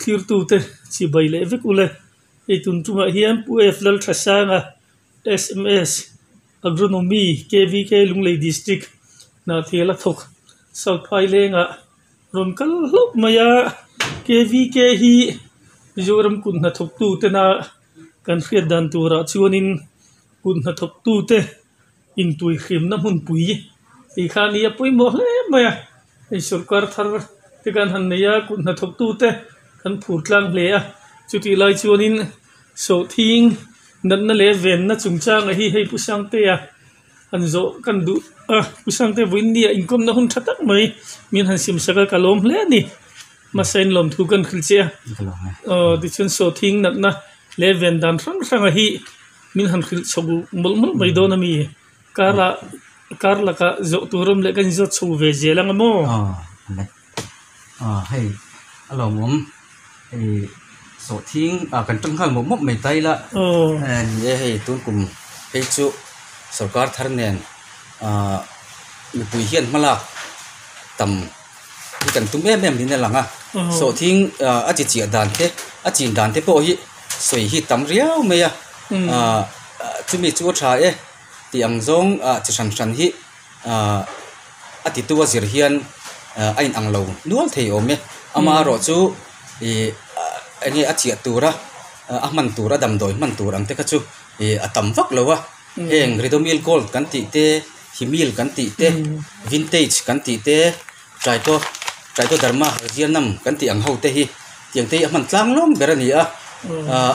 Thlirtute chibai leh vek ule. Hei tun tumah hian Pu F Lalthasanga sms Agronomy KVK Lunglei District Hnahthial a thawk South Phailengah rawn kal hlauh mai a. KVK hi Mizoram kut hnathawktu tena kan hriat dan turah chuanin kut hnathawktute intuihrimna hmunpui tih kha a ni a pawimawh hle mai a hei sorkar thar te kan han nei a kut hnathawktu te kan phur tlang hle a chutih lai chuanin sawhthing natna leh venna chungchangah hi hei Pu Sangtea han zawh kan duh a Pu Sangtea vawiin nia inkawmna hun tha tak mai min han siam sak a ka lawm hle a ni hmasa in lawmthu kan hrilh che a aw tichuan sawhthing natna leh ven dan hrang hranga hi. Min han hrilh chho mawlh mawlh mai dawn a mi? Karah kar lakah zawh tur awm leh ka inzawt chho ve zel ang a maw? Aw le. Aw hei a lawmawm hei sawhthing ah kan tang nghal mawp mawp mai ta ila. Aw. Ni e hei tun kum phei chu sorkar thar nen ah mipui hian hmalak tam hi kan tum em em niin a lang a. Sawhthing ah a chi chiah dan te a chin dan te pawh hi. Sawi hi tam riau mai a, ah chumi chu a tha e tih ang zawng ah chi hran hran hi ah a titu a zir hian ah a inang lo nual thei awm e. Amaherawh chu ih eng nge a chiah tura a hman tur a damdawi hman tur ang te kha chu ih a tam vak lo a, heng Ridomil Gold kan tih te, Himil kan tih te, Vintage kan tih te, Taito Taitoderma Zianam kan tih ang ho te hi tiang te hi a hman tlang lawm ber a ni a,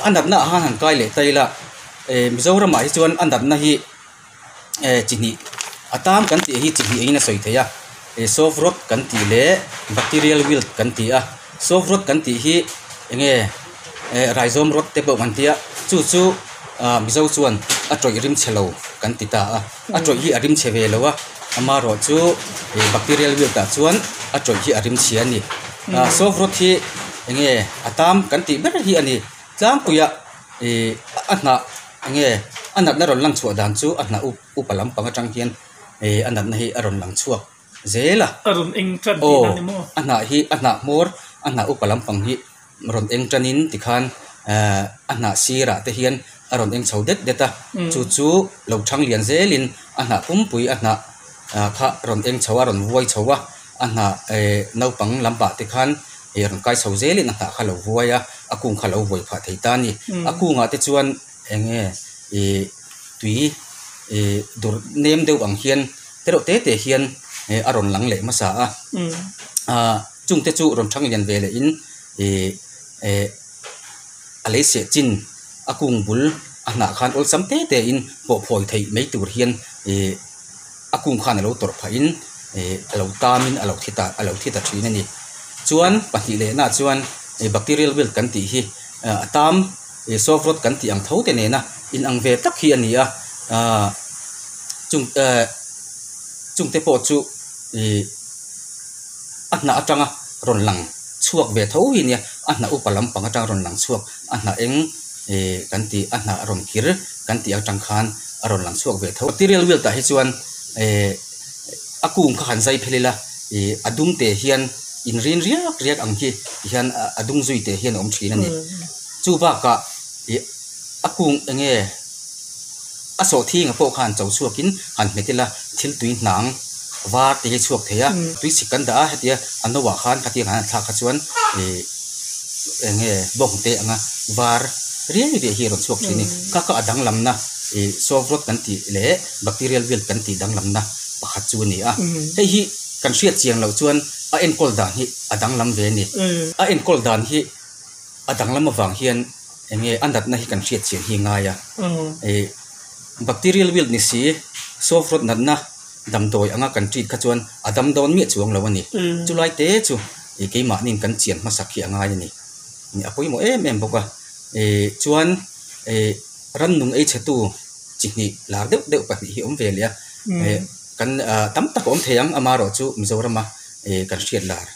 a natna ah khan han kai leh ta ila Mizoramah hi chuan a natna hi chi hnih a tam kan tih hi chi hnih angin a sawi thei a, soft rot kan tih leh bacterial wilt kan ti a, soft rot kan tih hi eng nge rhizome rot te pawh kan ti a, chu chu Mizo chuan a tawih rim chhe lo kan ti ta a, a tawih hi a rim chhe ve lo a. Amaherawh chu ih bacterial wilt ah chuan a tawih hi a rim chhia a ni. Ah soft rot hi eng nge a tam kan tih ber hi a ni. Tlangpuia ih a hnah eng nge a natna rawn lang chhuah dan chu a hnah up upa lampang atang hian ih a natna hi a rawn lang chhuak zel a. A rawn eng tan tihna a ni maw? Aw a hnah hi a hnah hmawr a hnah upa lampang hi rawn eng tanin tikhan ehh a hnah sirah te hian a rawn eng chho det det a chu chu lo thang lian zelin a hnah pumpui a hnah ah kha rawn eng chho a rawn vuai chho a a hnah ehh naupang lampah te khan ih rawn kai chho zelin a hnah kha lo vuai a a kung kha lo vuai phah thei ta a ni a kungah te chuan eng nge ih tui ih dur nem deuh ang hian te reuh te te hian eh a rawn lang leh hmasa a ah. Chungte chu rawn thang lian ve lehin ih eh a lei seh chin a kung bul a hnah khan awlsam te te in pawh phawi theih mai tur hian ih a kung khan a lo tawrh phah in ih a lo tam in a lo thi ta a lo thi ta thin a ni. Chuan pahnih leh nah chuan ih bacterial wilt kan tih hi a tam ih soft rot kan tih ang tho te nena inang ve tak hi a ni a ah chung eh chungte pawh chu ih. A hnah atanga rawn lang chhuak ve tho hi nia, a hnah upa lampang atanga rawn lang chhuak, a hnah eng ih kan tih a hnah rawn kir kan tih atang khan a rawn lang chhuak ve tho. Bacterial wilt ah hi chuan ih a kung kha han zai phel ila ih a dung te hian in rin riak riak ang hi ti hian a dung zui te hian a awm thin a ni. Chu bakah ih a kung eng nge a sawhthing ah pawh khan cho chhuak in han hmet ila thil tui hnang var te hi chhuak thei a tui chhik kan dah a hetia a no ah khan khatiang han thlak kha chuan ih eng nge bawng te anga var riai riai hi a rawn chhuak thin a ni kha kha a danglam na ih soft rot kan tih leh bacterial wilt kan tih danglam na pakhat chu a ni a hei hi kan hriat chiang loh chuan a enkawl dan hi a danglam ve a ni a enkawl dan hi. A danglam avang hian eng nge a natna hi kan hriat chian hi ngai a. Ih bacterial wilt ni si soft rot natna damdawi anga kan treat kha chuan a dam dawn miah chuang lo a ni. Chulai te chu ih keimahniin kan chian hmasak hi a ngai a ni. A pawimawh em em bawk a. Ih chuan ih rannung ei chhetu chi hnih lar deuh deuh pahnih hi a awm ve leh a. Ih kan tam tak a awm thei ang amaherawhchu Mizorama ih kan hriat lar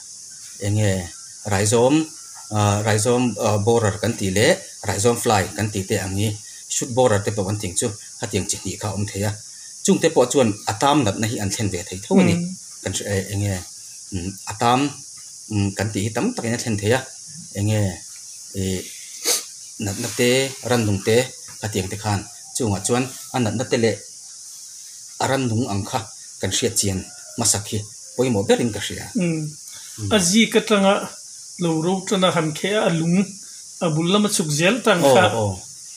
eng nge Raizawm ah raizawm ah borer kan tih leh raizawm fly kan tih te ang hi shoot borer te pawh kan tih ang chu hetiang chi hnih kha a awm thei a chungte pawh chuan a tam natna hi an thlen ve thei tho a ni kan hre eng nge a tam kan tih hi tam takin a thlen thei a. Enge ih natna te rannung te khatiang te khan chungah chuan a natna te leh a rannung ang kha kan hriat chian hmasak hi pawimawh berin ka hria. A zik atanga lo ro tana han kheh a, a lung a bul lama chhuk zel tang kha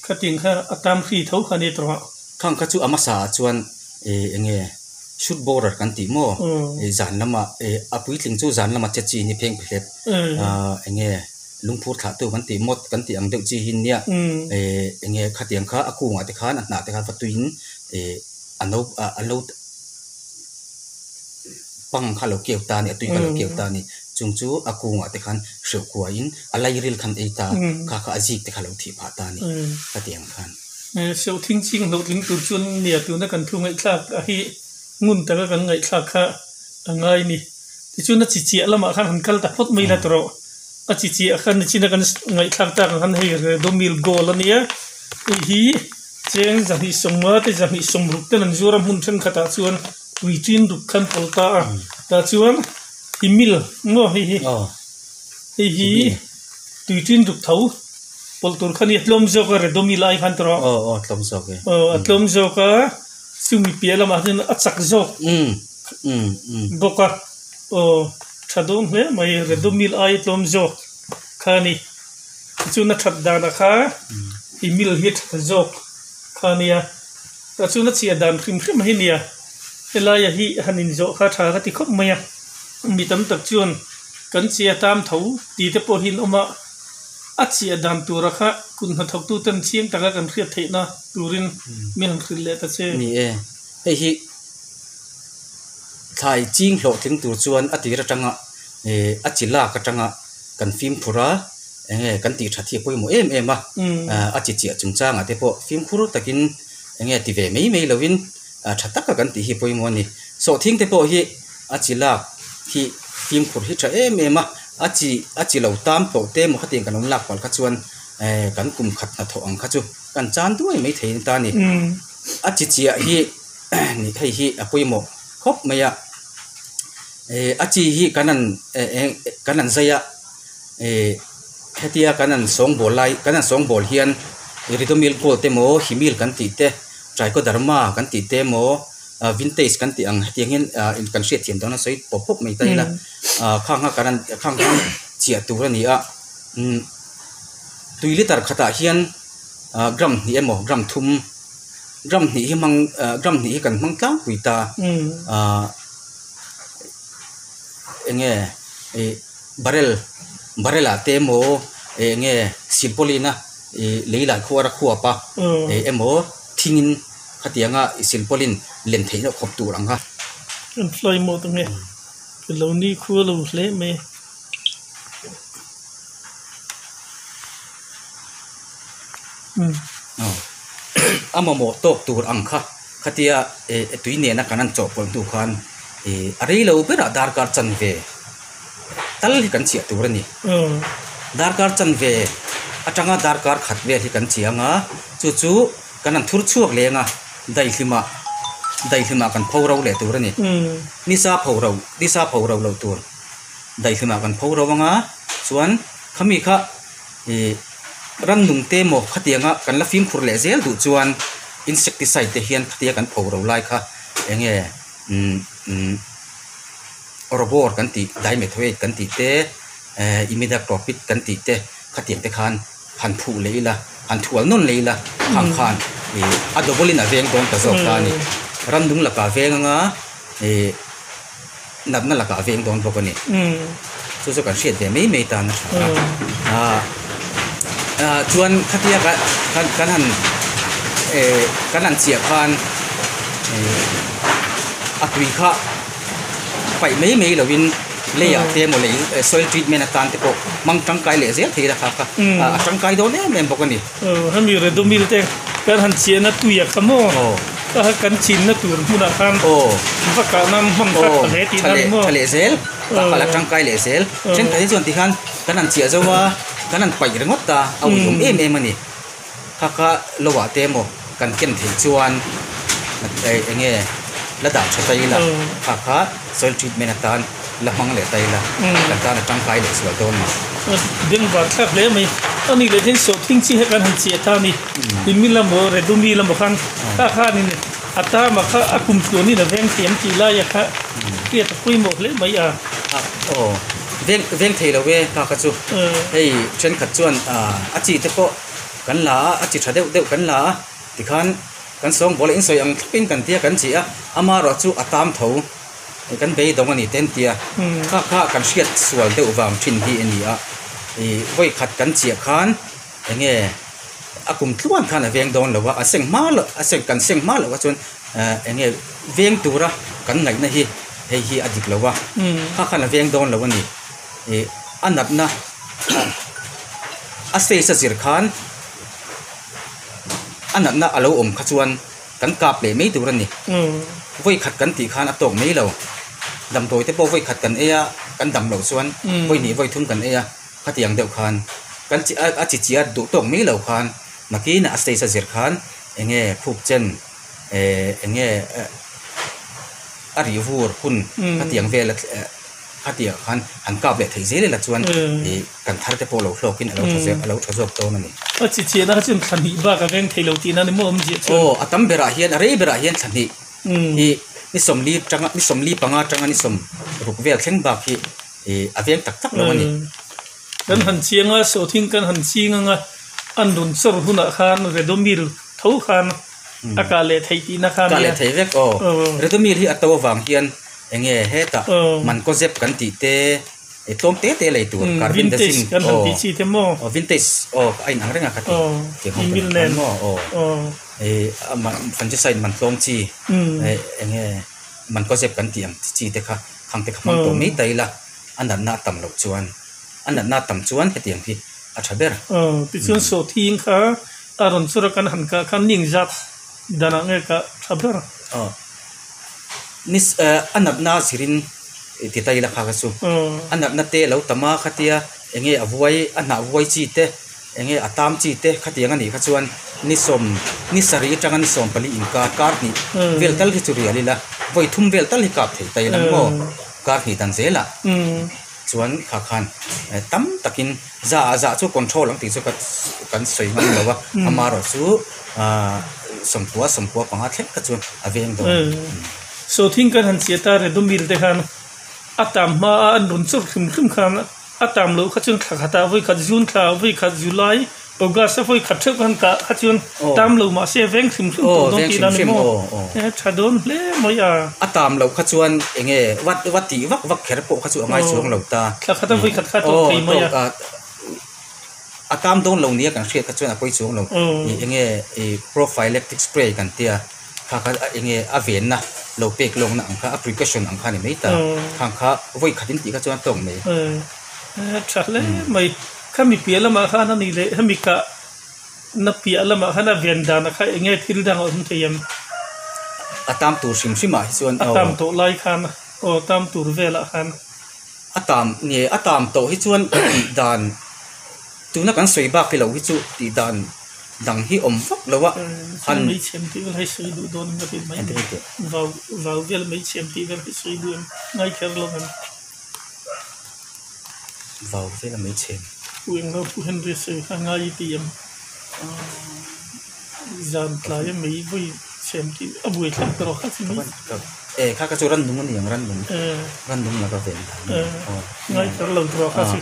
khatiang kha a tam hri tho kha a ni tawh a. Khang kha chu a hmasa ah chuan eng nge shoot borer kan tih maw zan lama a puitling chu zan lama che chi ni pheng phehlep eng nge lungphur thlah tu kan tih mawt kan tih ang deuh chi hi nia eng nge khatiang kha a kungah te khan a hnah te khan va tuiin a no a lo pang kha a lo keu ta a ni a tui kha a lo keu ta a ni chung chu a kungah te khan hreuh kuaiin a lairil khan ei ta kha kha a zik te kha a lo thih phah ta a ni khatiang khan. Sawhthing ching hlawhtling tur chuan nia tuna kan thu ngaihthlak a hi ngun taka kan ngaihthlak kha a ngai a ni. Tichuan a chi chiah lamah khan han kal ta phawt mai la tawh rawh. A chi chiah khan nichina kan ngaihthlak tak ang khan hei Redomil Gold a nia. Hei hi cheng 250 te 260 ten an zuar a hmun thenkhatah chuan tui chin ruk khan pawlh ta a. Tah chuan Himil maw hei hi hei hi tui chin ruk tho. Pawlh tur kha nia tlawm zawk a Redomi lai khan tawh aw aw tlawm zawk e aw a tlawm zawk a chumi piah lamah hian a chak zawk bawk a aw tha dawn hle mai Redomil ai tlawm zawk kha a ni tichuan a that danah kha i mil hi a tha zawk kha a nia tah chuan a chhiah dan hrim hrim hi nia helaia hi han inzawh kha tha ka ti khawp mai a mi tam tak chuan kan chhia tam tho tih te pawh hi an awm a. A chiah dan tura kha kut hnathawktu ten chiang taka kan hriat theihna turin mi han hrilh leh ta che. Ni e, hei hi thlai ching hlawhtling tur chuan a tir atanga eh a chi lak atanga kan fimkhur a, eng nge kan tih that hi a pawimawh em em a, a chi chiah chungchangah te pawh fimkhur takin eng nge ti ve mai mai lovin tha taka kan tih hi a pawimawh a ni. Sawhthing te pawh hi a chi lak hi fimkhur hi tha em em a, a chi a chi lo tam tawh te emaw khatiang kan awm lak palh kha chuan eh kan kum khat hnathawh ang kha chu kan chan duai mai thei ta a ni. A chi chiah hi hei hi a pawimawh khawp mai a, eh a chi hi kan han eh kan han zai a eh hetia kan han sawngbawl lai kan han sawngbawl hian Ridomil gold emaw himil kan tih te Trichoderma kan tih te emaw vintage kan tih ang hetiang hian kan hriat thiam dawn a sawi pawp pawp mai ta ila khang kha kan khang khan chiah tur a ni a tui liter khatah hian gram hnih emaw gram thum gram hnih hi hmang gram hnih hi kan hmang tlangpui ta eng nge ih barrel barrel ah te emaw eng nge silpauline a ih lei lai khuar a khuap a emaw thingin. Khatianga i silpawlin len theih loh khawp tur ang kha. Kan fly mode ange ka lo ni khua lo hle mai. A mamawh tawk tur ang kha khatia tui nena kan han chawhpawlh hnu khan a rei lo berah darkar chanve tal hi kan chhiah tur a ni. Darkar chanve atanga darkar khat vel hi kan chhiah anga chu chu. Kan han thur chhuak leng a, daihlimah daihlimah kan pho ro leh tur a ni. Nisa pho ro nisa pho ro loh tur daihlimah kan pho ro anga chuan khami kha ih rannung te emaw khatianga kan la fimkhur leh zel duh chuan insecticide te hian khatia kan pho ro lai kha eng nge umm umm robor kan tih dimethoate kan tih te eh imidacloprid kan tih te khatiang te khan. Han phuh leh ila, han thual nawn leh ila khang khan ih a double in a veng dawn ta zawk ta a ni. Ramdung lakah a veng anga ih natna lakah a veng dawn bawk a ni. Chu chu kan hriat ve mai mai tan a tha a. Ah ah chuan khatia kan kan han eh kan han chiah khan ih a tui kha paih mai mai lovin leiah te emaw lei soil treatment atan te pawh hmang tangkai leh zel thei la kha kha a tangkai dawn em em bawk a ni. Hemi Redomil te kan han chiahna tuia kha maw kha kan chinna tur hmunah khan va kahna hmang kha tha hle tih nan maw tha leh zel tah kha la tangkai leh zel thenkhat hi chuan tikhan kan han chiah zo a kan han paih ringawt ta a ui awm em em a ni. Kha kha lo ah te emaw kan ken theih chuan eng nge la dah tha ta ila kha kha soil treatment atan la hmang leh ta ila kan tan a tangkai leh sual dawn a ni. Bengvar thlak hle mai. A nih leh hian sawhthing chi hi kan han chiah ta a ni. Imi lamaw Redumi lamaw khan kha khanin a tama kha a kum tluanin a veng thiam tih laia kha hriat a pawimawh hle mai a. Aw veng veng thei lo e kha kha chu hei thenkhat chuan a chi te pawh kan la a a chi tha deuh deuh kan la a tikhan kan sawngbawl a insawi ang thlapin kan tia kan chi a amaherawh chu a tam tho. Kan beidawng a ni te an tia kha kha kan hriat sual deuh vang thin hi a ni a ih vawi khat kan chiah khan eng nge a kum tluan khan a veng dawn lo a a seng hma loh a seng kan seng hma loh ah chuan eh eng nge veng tura kan ngaihna hi hei hi a dik lo a kha khan a veng dawn lo a ni ih a natna a stage a zir khan a natna a lo awm kha chuan. Kan kap leh mai tur a ni. Vawi khat kan tih khan a tawk mai lo. Damdawi te pawh vawi khat kan ei a, kan dam loh chuan vawi hnih vawi thum kan ei a, khatiang deuh khan kan chi a chi chiat duh tawk mai lo khan nakinah a stage a zir khan eng nge khup chen eh eng nge a rih vur hun khatiang vel a khatiang khan han kap leh theih zel ila chuan ih kan thar te pawh lo hlawkin a lo tha zel a lo tha zawk dawn a ni. A chi chiahna kha chuan thla hnih bak a veng thei lo tihna ni maw awmzia chuan. Aw a tam berah hian a rei berah hian thla hnih hi ni sawmli tanga ni sawmli panga tanga ni sawm ruk vel thleng bak hi ih a veng tak tak lo a ni. Kan han chiang a sawhthing kan han ching anga an rawn chawr hunah khan Redomil tho khan a kah leh theih tihna kha a nia. Kah leh thei vek aw. Redomil hi a to avang hian eng nge hetah man kaw zep kan tih te e tlawm te te lei tur carbon da zin kan han tih chi te maw aw vintage aw a inang reng a ka ti tiang ho te an maw aw e fungicide man tlawm chi eng nge man kaw zep kan tih ang chi te kha khang te kha hmang tawh mai ta ila a natna a tam loh chuan a natna a tam chuan hetiang hi a tha ber. Aw tichuan sawhthing kha a rawn chawr a kan han kah khan ning zat danah nge kah tha ber. Aw ni a natna zirin ti ta ila kha kha chu a natna te lo tam a khatia eng nge a vuai a hnah vuai chi te eng nge a tam chi te khatiang a nih kha chuan ni sawm ni sarih atanga ni sawm pali inkar kar hnih vel tal hi chu rial ila vawi thum vel tal hi kap thei ta ila maw kar hnih dan zelah chuan kha khan tam takin za ah za chu control ang tih chu ka kan sawi ngam lo a amaherawhchu ahh sawmkua sawmkua panga thleng kha chuan a veng dawn. Sawhthing kan han chhiat a Redomil te khan a tam hma a an rawn chawrh hrim hrim khan a tam loh kha chuan thla khatah vawi khat June thla vawi khat July August a vawi khat theuh khan kah kha chuan tam lo mah se veng hrim hrim tawh dawn tih la ni maw tha dawn hle mai a. A tam loh kha chuan eng nge va va tih vak vak kher pawh kha chu a ngai chuang lo ta. Thla khat a vawi khat kha a tawk thei mai a. A tam dawn lo nia kan hriat kha chuan a pawi chuang lo. Eng nge prophylactic spray kan tia. Kha kha eng nge a venna lo pek lawkna ang kha a precaution ang kha a ni mai ta. Khang kha vawi khat in tih kha chuan a tawk mai. Tha hle mai. Khami piah lamah khan a nih leh hemi kah na piah lamah khan a ven dan kha eng nge thil dang a awm thei em? A tam tur hrim hrim ah hi chuan A tam tawh lai khan aw tam tur velah khan. A tam nge a tam tawh hi chuan tih dan Tuna kan sawi bak hi lo hi chu tih dan dang hi awm vak lo a, han. Mei chhem tih vel hi sawi duh dawn em ka ti mai mai, vau vau vel mei chhem tih vel hi sawi duh em ngai kher lo em. Vau vel a mei chhem. Pu englo Pu Henry sawi kha ngai i ti em, zan tlai a mei vawi chhem tih a buai thlak ta rawh kha chi mai. E kha kha chu rannung a ni ang rannung, rannung laka ven dan a ni aw. Ngai kher lo tur kha chi.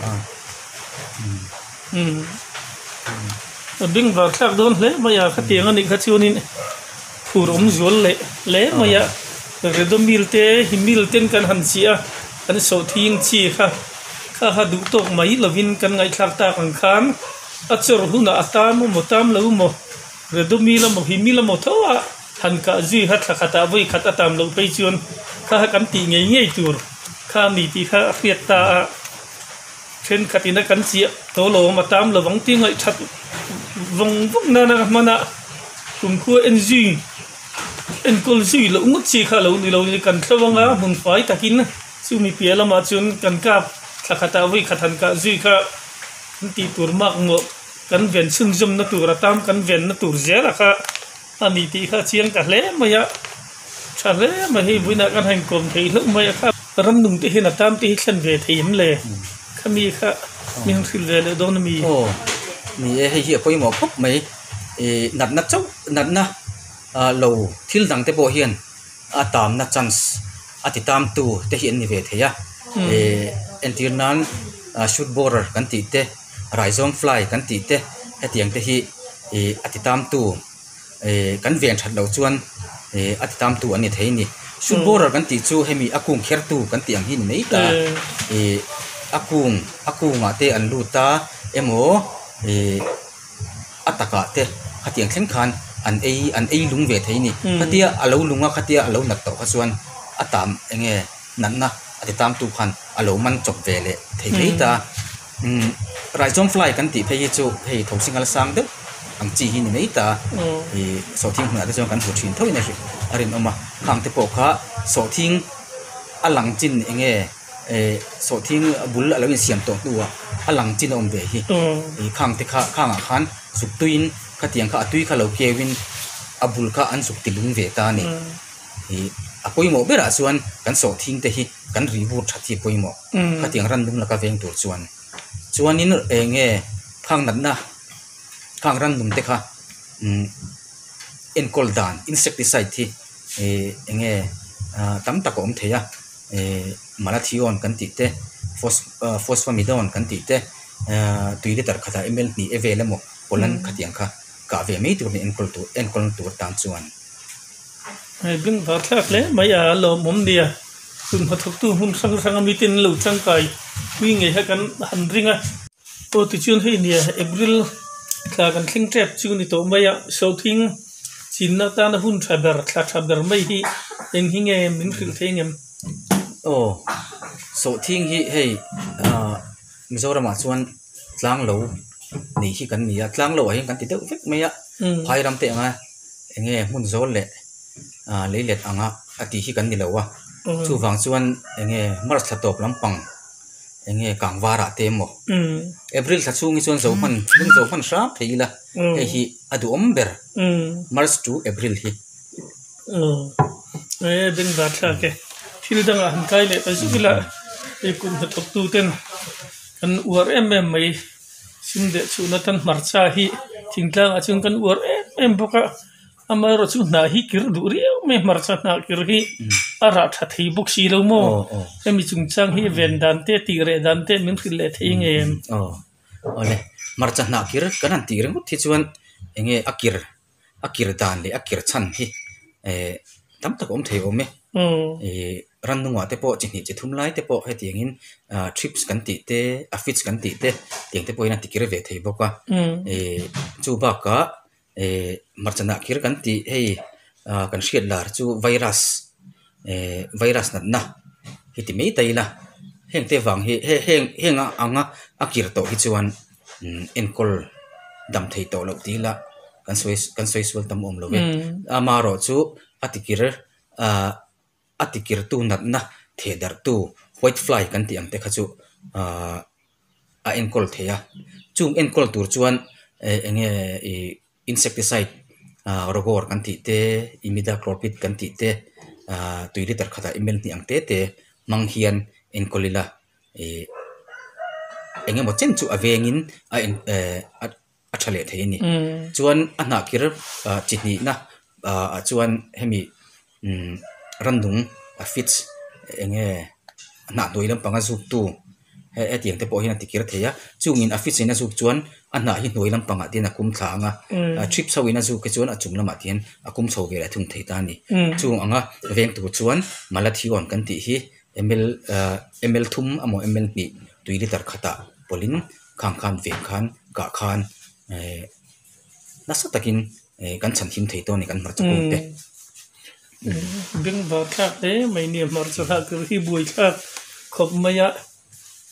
A bengvar thlak dawn hle mai a khatiang a nih kha chuanin phur awm zual leh hle mai a Redomil te Himil ten kan han chiah a kan sawhthing chi kha kha kha duh tawk mai lovin kan ngaihthlak tak ang khan a chawrh hunah a tam emaw tam lo emaw Redomil emaw Himil emaw tho a han kah zui kha thla khatah vawi khat a tam loh phei chuan kha kha kan tih ngei ngei tur kha a ni tih kha a hriat ta a. Thenkhatin a kan chiah tawh lo awm a tam lovang tih ngaihthat vawng vawng nana ka hman a, kumkhua en zui enkawl zui loh ngawt chi kha lo ni lo ni kan thlo anga hmun fai takin chumi piah lamah chuan kan kap thla khatah vawi khat han kah zui kha kan tih tur mak ngawh kan ven chhunzawmna tur a tam kan venna tur zel a kha a ni tih kha chiang ta hle mai a tha hle mai hei vawiinah kan han inkawm thei hlauh mai a kha ramnung te hian a tam te hi thlen ve thei em le. Khami kha min hrilh ve leh dawn a mi? Aw, ni e, hei hi a pawimawh khawp mai. Ih natna chauh natna lo thil dang te pawh hian a tamna chance a ti tamtu te hi an ni ve thei a. Ih entir nan shoot borer kan tih te, raizawm fly kan tih te hetiang te hi ih a ti tamtu. Eh kan ven that loh chuan eh a ti tam tu an ni thei a ni. Shoot borer kan tih chu hemi a kung kher tu kan tih ang hi ni mai ta. Eh a kung a kungah te an lut a emaw eh a takah te khatiang thleng khan an ei an ei lung ve thei a ni. Khatia a lo lung a khatia a lo nat tawh kha chuan a tam eng nge natna a ti tam tu khan a lo man chawp ve leh thei mai ta. Umm Raichawm fly kan tih phei hi chu hei thosi ngal sang deuh ang chi hi ni mai ta ih sawhthing hmunah te chuan kan hmu thin tho in a rinawm a khang te pawh kha sawhthing a lang chin eng nge eh sawhthing bul a lo insiam tawh hnuah a lang chin a awm ve hi ih khang te kha khangah khan zuk tuiin khatiang kha a tui kha lo keuin a bul kha an zuk ti lung ve ta a ni. Ih a pawimawh berah chuan kan sawhthing te hi kan ri bur that hi a pawimawh. Khatiang rannung laka veng tur chuan. Chuanin eng nge khang natna khang rannung te kha umm enkawl dan insecticide hi ih eng nge ah tam tak a awm thei a ih malathion kan tih te phosphomidon kan tih te ah tui liter khatah ml hnih e vel emaw pawlan khatiang kha kah ve mai tur a ni enkawl tur enkawl tur tan chuan. Hei bengvar thlak hle mai a lawmawm nia tun hnathawktu hmun hrang hrang a miten an lo tangkai pui ngei kha kan han ring a. Aw tichuan hei nia April thla kan thleng tep chu ni tawh mai a sawhthing chinna atana hun tha ber thla tha ber mai hi eng hi nge min hrilh thei ngem? Aw sawhthing hi hei ah Mizoramah chuan tlang lo nih hi kan ni a tlang lo ah hian kan ti deuh vek mai a phai ram te anga eng nge hmun zawl leh ah lei let anga a tih hi kan ni lo a chuvang chuan eng nge march thla tawp lampang eng nge kang varah te emaw april thla chhung hi chuan zo hman lung zo hman hram thei ila hei hi a duhawm ber march to april hi. Aw bengvar thlak e thil dangah han kai leh ta zuk ila hei kum hnathawk tu ten kan uar em em mai sum deh chhuhna tan hmarcha hi thingtlang ah chuan kan uar em em bawk a amaherawh chu hnah hi kir duh riau mai hmarcha hnah kir hi a rah tha thei bawk si lo maw hemi chungchang hi ven dan te tih reh dan te min hrilh leh thei nge em. Aw awle hmarcha hnah kir kan han tih ringawt hi chuan eng nge a kir a kir dan leh a kir chhan hi eh tam tak a awm thei awm e ih rannungah te pawh chi hnih chi thum lai te pawh hetiangin ah trips kan tih te aphids kan tih te tiang te pawhin a tikir ve thei bawk a ih chu bakah eh hmarcha hnah kir kan tih hei ah kan hriat lar chu virus eh virus natna hi ti mai ta ila heng te vang hi heng heng anga a kir tawh hi chuan. Enkawl dam thei tawh loh tih ila kan sawi kan sawi sual tam awm lo e. Amaherawh chu a tikir ah a tikirtu natna theh darhtu white fly kan tih ang te kha chu ah a enkawl thei a. Chung enkawl tur chuan eng nge ih insecticide ah rogor kan tih te imidacloprid kan tih te ah tui liter khatah ml hnih ang te te hmang hian enkawl ila. Ih eng emaw chen chu a vengin a en eh a tha leh thei a ni chuan a hnah kir ah chi hnihna ah ah chuan hemi umm rannung a fits eng nge hnah hnuai lampanga zuk tu he hetiang te pawh hian a ti kir thei a chungin a fits in a zuk chuan a hnah hi hnuai lampangah te hian a kum thla ang a trips ho in a zuk hi chuan a chung lamah te hian a kum chho ve leh thung thei ta a ni chung anga veng tur chuan malathion kan tih hi. Ml ah ml thum emaw ml hnih tui liter khatah pawlhin khang khan veng khan kah khan eh nasa takin eh kan chhan him thei tawh a ni kan hmarcha kung te. Bengvar thlak hle mai nia hmarcha hlak tur hi buai thlak khawp mai a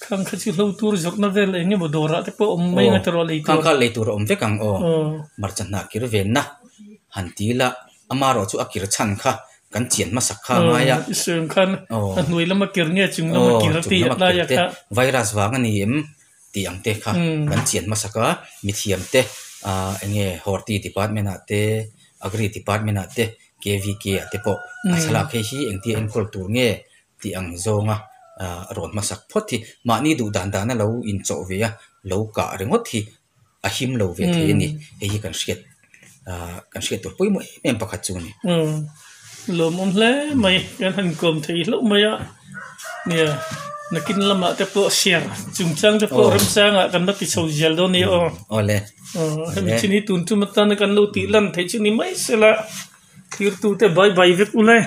khang kha chu hlo tur zawrhna vel eng emaw dawrah te pawh awm mai anga tawrh lei tur. Khang kha lei tur a awm vek ang aw hmarcha hnah kir venna han ti la. Amaherawh chu a kir chhan kha kan chian hmasak kha a ngai a. I sawi ang khan a hnuai lama kir nge chung lama kir a tih lai a kha. Virus vang a ni em tih ang te kha kan chian hmasak a, mithiam te eng nge Horti department ah te Agri department ah te KVK ah te pawh a thlalak hei hi engtia enkawl tur nge tih ang zawnga. Rawn hmasak phawt hi mahni duh dan dana lo inchawh ve a, lo kah ringawt hi a him lo ve thei a ni. Hei hi kan hriat kan hriat tur pawimawh em em pakhat chu a ni. Lawmawm hle mai kan han kawm thei hlauh mai a, nia nakin lamah te pawh share chungchang te pawh remchangah kan la ti chho zel dawn a nia aw. Awle. Hemi chin hi tun tum atana kan lo tih lan theih chu ni mai se la, thirtute bye bye vek ule.